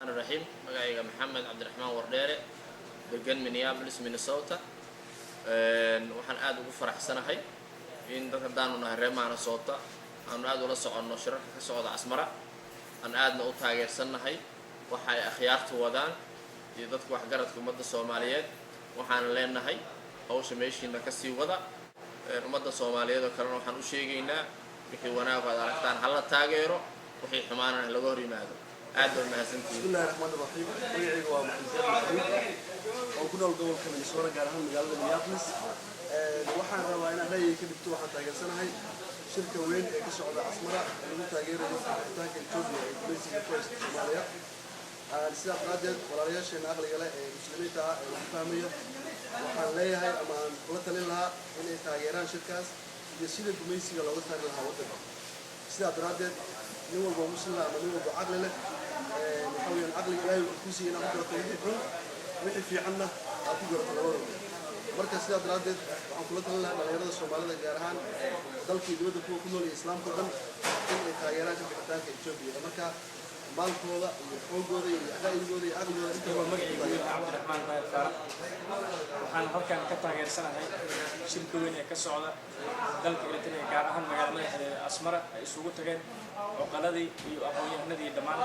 Raxiim. Magacayga Maxamed Cabdiraxmaan Wardheere, degan Minneapolis, Minnesota. Waxaan aada ugu faraxsanahay in dad haddaanu nahay reer Minnesota aanu aada ula soconno shirarka ka socda Asmara, aan aadna u taageersannahay waxa ay akhyaartu wadaan iyo dadka waxgaradka ummadda Soomaaliyeed. Waxaan leenahay, hawsha meeshiina kasii wada. Ummadda Soomaaliyeed oo kalena waxaan u sheegaynaa, wixii wanaag aad aragtaan hala taageero, wixii xumaanana laga hor yimaado. Aad baa mahadsantihiin. Bismi Illahi Raxmaan Raxiim. Magacayga waa Maxamed Zayd Maxamuud oo ku nool gobolka Minnesota, gaar ahaan magaalada Minneapolis. Waxaan rabaa inaan ra'yiga ka dhigto. Waxaan taageersanahay shirka weyn ee ka socda Asmara ee lagu taageerayo furitaanka Etoobiya ee gumaysiga ku haysta Soomaaliya. Sidaas daraaddeed, walaalayaasheena aqliga leh ee Muslimiinta ah ee wax fahmaya waxaan leeyahay ama aan kula talin lahaa inay taageeraan shirkaas iyo sida gumaysiga looga saari lahaa waddanka. Sidaa daraaddeed, nin walba Muslim ama nin walba caqli leh, waxa weeyaan caqliga Ilaahay wuxuu ku siiyey inaad ku garato wixii xun, wixii fiicanna aad ku garato labadooda. Marka sidaa daraaddeed, waxaan kula talin lahaa dhalinyarada Soomaalida, gaar ahaan dalkii dibadda kuwa ku nool iyo Islaamka o dhan, in ay taageeraan ka bixitaanka Etoobiya. Marka maalkooda iyo xoogooda iyo ra'yigooda iyo caqligooda intaba. Magacaygu Cabdiraxmaan Daahir Faarax. Waxaan halkan ka taageersanahay shirka weyn ee ka socda dalka Eritrea, gaar ahaan magaalada madaxdeeda Asmara, ay isugu tageen cuqaladii iyo aqoon-yahanadii, dhammaan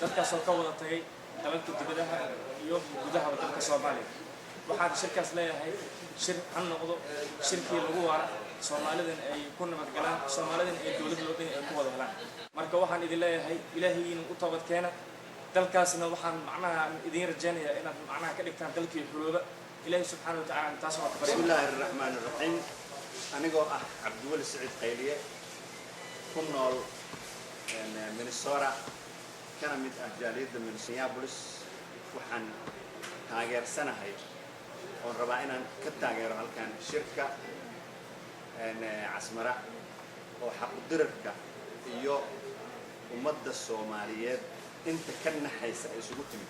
dadkaasoo ka wada tagay dalalka dibadaha iyo gudaha dalka Soomaaliya. Waxaan shirkaas leeyahay, shir ha noqdo shirkii lagu waara, Soomaalidan ay ku nabadgalaan, Soomaalidan ay dowlad loo dhan ay ku wada helaan. Marka waxaan idin leeyahay, Ilaahayiina u toobad keena. Dalkaasna waxaan macnaha idiin rajaynayaa inaad macnaha ka dhigtaan dalkii xulooba. Ilaahay subxaana wa tacaala taas waa ka Bismi barya. Illaahi Araxmaan Iraxiim. Anigoo ah Cabdiweli Siciid Qayliye, ku nool Minnesota, kana mid ah jaaliyadda Minneapolis, waxaan taageersanahay oon rabaa inaan ka taageero halkan shirka Casmara oo xaqudirarka iyo ummadda Soomaaliyeed inta ka naxaysa ay isugu timid.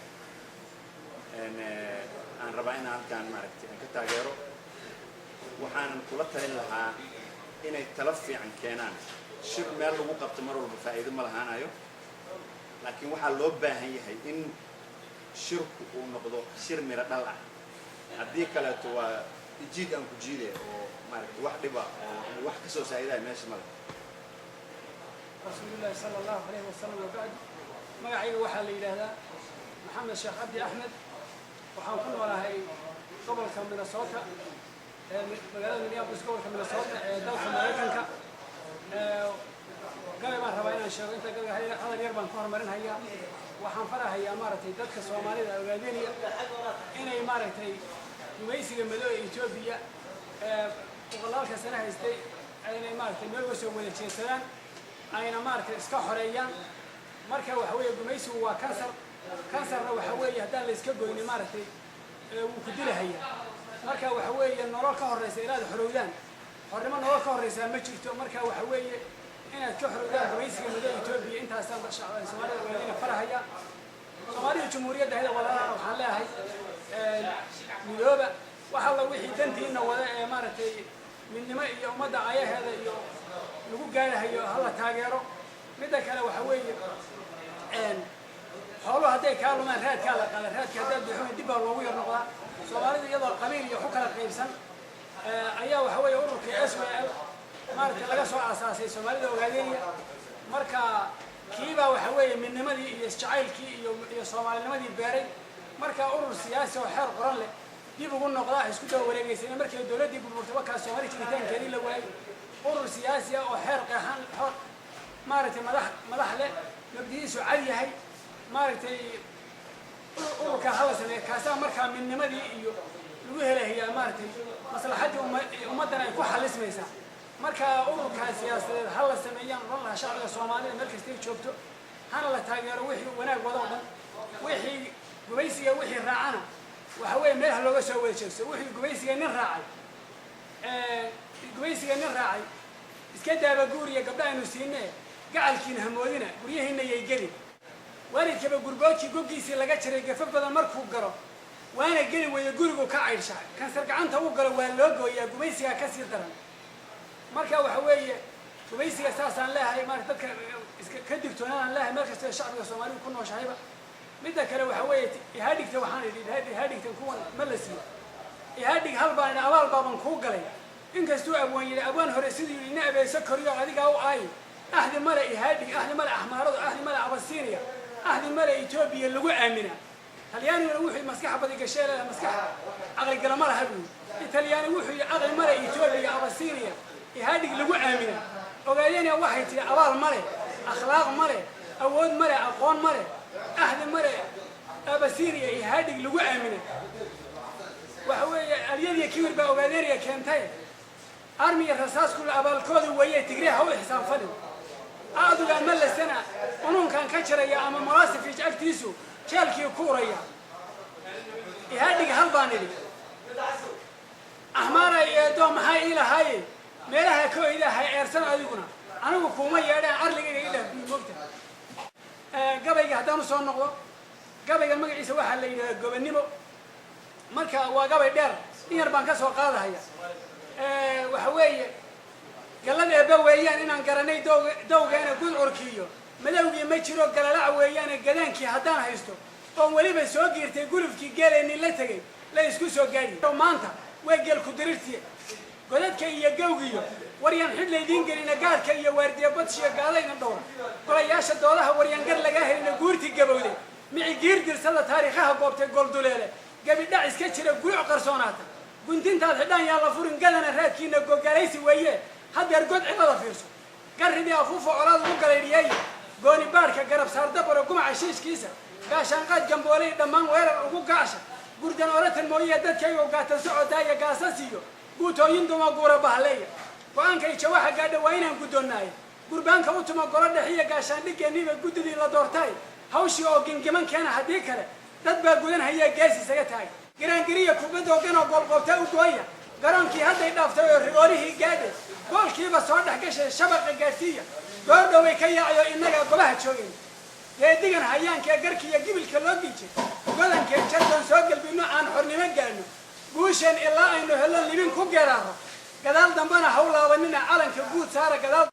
Aan rabaa inaan halkaan, maaragtay, aan ka taageero. Waxaanan kula talin lahaa inay talo fiican keenaan. Shir meel lagu qabto mar walba faa'iido ma lahaanayo, laakiin waxaa loo baahan yahay in shirku uu noqdo shir miro dhal ah. Haddii kaleeto waa ijiid aan ku jiide oo, maaragtay, wax dhiba oo wax ka soo saa'idaya meesha male. Rasuuli Llaahi sala Allahu alayhi wasalam. Wabacd, magacayga waxaa la yidhaahdaa Maxamed Sheekh Cabdi Axmed. Waxaan ku noolahay gobolka Minnesota ee magaalada Minneapolis, gobolka Minnesota ee dalka Maraykanka. Gabay baan rabaa inaan sheego. Inta gabay, hadal yar baan ku horumarinhayaa. Waxaan farahayaa, maaragtay, dadka Soomaalida Ogaadeenaya inay, maaragtay, gumaysiga madow ee Etoobiya ee boqolaalka sano haystay inay, maaragtay, meel uga soo wada jeedsadaan, ayna, maaragtay, iska xoreeyaan. Marka waxa weeye, gumaysigu waa kansar. Kansarna waxa weeye haddaan la iska goynin, maaragtay, wuu ku dilahayaa. Marka waxa weeye, nolol ka horreysa inaad xorowdaan, xornimo nolol ka horreysaa ma jirto. Marka waxa weeye inaad ka xorowdaan gumaysiga madow Etoobiya. Intaasaan Soomaalida Ogaadina farahaya. Soomaalida Jumhuuriyadda hayda walaalahana waxaan leeyahay, midooba. Wax alla wixii dantiina wada ee, maaragtay, midnimo iyo ummadda ayaheeda iyo lagu gaarahayo hala taageero. Midda kale waxa weeye, xooluhu hadday kaa lumaan, raadkaa la qala. Raadka haddaad buuxin, dib baa loogu yar noqdaa. Soomaalida iyadoo qabiil iyo ku kala qaybsan ayaa waxa weeye ururka SYL, maaragtay, laga soo aasaasay Soomaalida Ogaadeenya. Marka kiibaa waxa weeye midnimadii iyo isjacaylkii iyo Soomaalinimadii beeray. Marka urur siyaasi oo xeer qoran leh dib ugu noqdaa, isku daba wareegeysana. Markii dowladdii burburtay, wakaa Soomaali jiritaankeedii la waayey. Urur siyaasi ah oo xeer qeexan, maaragtay, madax leh, mabdihiisu cad yahay, maaragtay, ururka hala sameeya. Kaasaa markaa midnimadii iyo lagu helahayaa, maaragtay, maslaxaddii ummaddan ay ku xalismaysaa. Marka ururkaa siyaasadeed ha la sameeyaan odhan lahaa shacbiga Soomaalida meel kastay joogto, hana la taageero wixii wanaag wada oo dhan. Wixii gumaysiga wixii raacana, waxa weeye meel ha looga soo wada jeegso. Wixii gumaysiga nin raacay, gumaysiga nin raacay iska daaba guuriya gabdha aynu siine, gacalkiina hamoodina, guryihiina yay gelin. Waalidkaba gurboodkii goggiisii laga jaray gafa badan markuu galo, waana geli weeye gurigu ka caydhsha. Kansar gacanta u galo waa loo gooyaa, gumaysigaa kasii daran. Marka waxa weeye, gumaysiga saasaan leeyahay. Maarata, dadka iska ka digtoonaadaan leeyahay meel kasta shacbiga Soomaalidu ku nooshahayba. Midda kale waxa weeye ihaadhigta, waxaan idhi ihaadhigtan kuwan ma la siiyo. Ihaadhig hal baan idhi, abaal baaban kuu galay, inkastuu abwaan yidhi, abwaan hore siduu yidhi, ina abeeso koriyo adigaa u aayi. Axdi male ihaadhig, axdi male Axmaaradu, axdi male Abasiiniya, axdi male Etoobiya lagu aaminaa. Talyaaniguna wuxuu maskax badi gashee leedahay, maskax caqligalama laha buu yidhi. Talyaani wuxuu yidhi caqli male Etoobiya, Abasiiniya, ihaadhig lagu aaminaa. Ogaadena waxay tihi abaal male, akhlaaq male, awood male, aqoon male, axdi male Abasiiniya, ihaadhig lagu aamina. Waxa weeye alyadiya kibir baa Ogaadeenaya keentay, armiga rasaaskula abaalkooda weeye. Tigree ha u xisaanfalin, adugaa ma lasana unuunkan ka jaraya ama Milosevic agtiisu jeelkii ku uraya. Ihaadhig hal baan idhi, Axmaaray eedo maxaa ii lahaaye, meelaha ka oyda hay eersan adiguna, anigu kuuma yeedhaan, arligayga i dhaaf moogta. Gabayga haddaan usoo noqdo, gabayga magaciisa waxaa la yidhahdaa Gobonnimo. Marka waa gabay dheer, in yar baan ka soo qaadahaya. Waxa weeye gallad eebba weeyaan inaan garanay dowgeena, gudcurkiiyo madowgii ma jiro, galalac weeyaane. Gadaankii haddaan haysto oon weliba soo giirtay, gulufkii geeleenii la tegay la isku soo gaadhi maanta way geel ku dirirtiye. Godadka iyo gawgiyo waryaan xidh laydiin gelina, gaadhka iyo waardiya badshiyo gaadayna dhowra, golayaasha doodaha waryan gar lagaa helina, guurtii gabowday mici giir dirsada, taariikhaha goobtay golduleele, gabidhac iska jira, guuc qarsoonaata, guntintaad xidhaan yaa la furin, gadana raadkiina gogalaysi weeye. Haddeer god cilada fiirso, garridii afuufo colaad ugu galaydhiyeeye, gooni baadhka garab saardabaro, gumaca shiishkiisa gaashaanqaad, gambooley dhammaan weerar ugu gacsha, gurdan oratan mooyee dadkaygo gaatan socodaaya, gaasasiyo guutooyin duma guura bahleeya. Go-aankay jawaxa gaadha waa inaan guddoonnaaye, gurbaanka u tuma golo dhexiya, gaashaandhigeenniiba guddidii la doortay, hawshii oo gingiman keena, haddii kale dad baa gudan hayaa gees isaga taagay. Giraangiriya kubadoo ganoo goolqoobta u gooya, garoonkii hadday dhaaftay oo rigoolihii gaadhay, goolkiiba soo dhex gashay, shabaqa gaadhsiiya, goordhoway ka yaacayo innagaa gobaha joogayn. Geedigan hayaankee garkiiyo gibilka loo giijay, godankee jardoon soo gelbino, aan xornimo gaadhno, guusheen ilaa aynu hello, libin ku geeraaro, gadaal dambena haw laabanina, calanka guud saara gadaal.